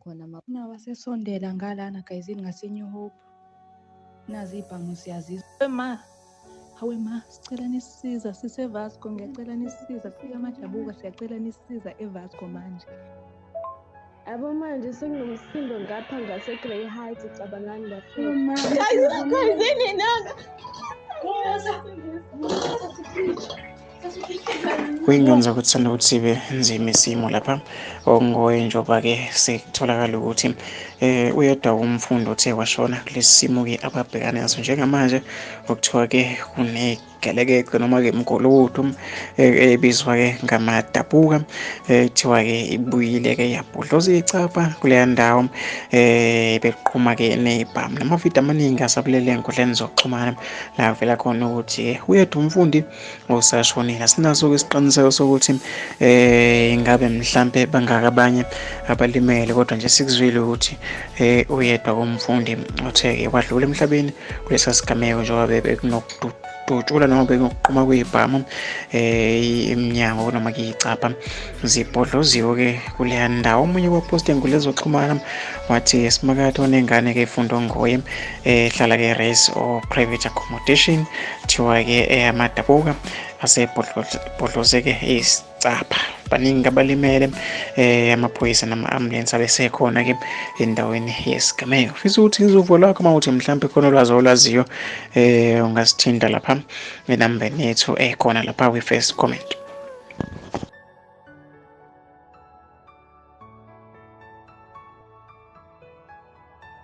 khona. Nawasesondela ngalana guys ngase-New Hope. Nazi iy'bhamu siyazizwa. Ma, hawe ma, sicela nisisiza sise-Vasco, ngiyacela nisisiza. Kufika amajabuka, siyacela nisisiza eVasco manje. Yabo manje sekunomsindo ngapha ngase-Grey Heights, cabangani bafethu. Kuyingenza kuthanda ukuthi sibe nzima isimo lapha okungoye njengoba-ke sekutholakala ukuthi uyedwa umfundi othe washona kulesi simo-ke ababhekane naso njengamanje, okuthiwa-ke kunegelekeqe noma-ke imigulukudu ebizwa-ke ngamadabuka, kuthiwa-ke ibuyile-ke yabhodloza icapha kuleya ndawo, beqhuma-ke ney'bhamu. Namavidiyo amaningi asabulele ey'nkundleni zokuxhumana la kuvela khona ukuthi uyedwa umfundi osashonile. Asinaso-ke isiqiniseko sokuthi ingabe mhlampe bangaka abanye abalimele, kodwa nje sikuzwile ukuthi uyedwa komfundi othe-ke wadlula emhlabeni kulesa sigameko, njengoba bekunokudutshula noma bekunokuqhuma kwey'bhamu, iminyango noma kuyicapha zibhodloziwe-ke kuleya ndawo. Omunye waphosta ey'nkundleni zokuxhumana wathi simakade onengane-ke efunda ongoye, ehlala-ke race or private accommodation, kuthiwa-ke amadabuka asebhodlozeke isicapha, baningi abalimele, amaphoyisa nama-ambulensi abesekhona-ke endaweni yesigameko. Fisa ukuthi ngizwe lwakho uma uthi mhlampe khona ulwazi olwaziyo, ungasithinta lapha enambeni yethu ekhona lapha kwi-first comment.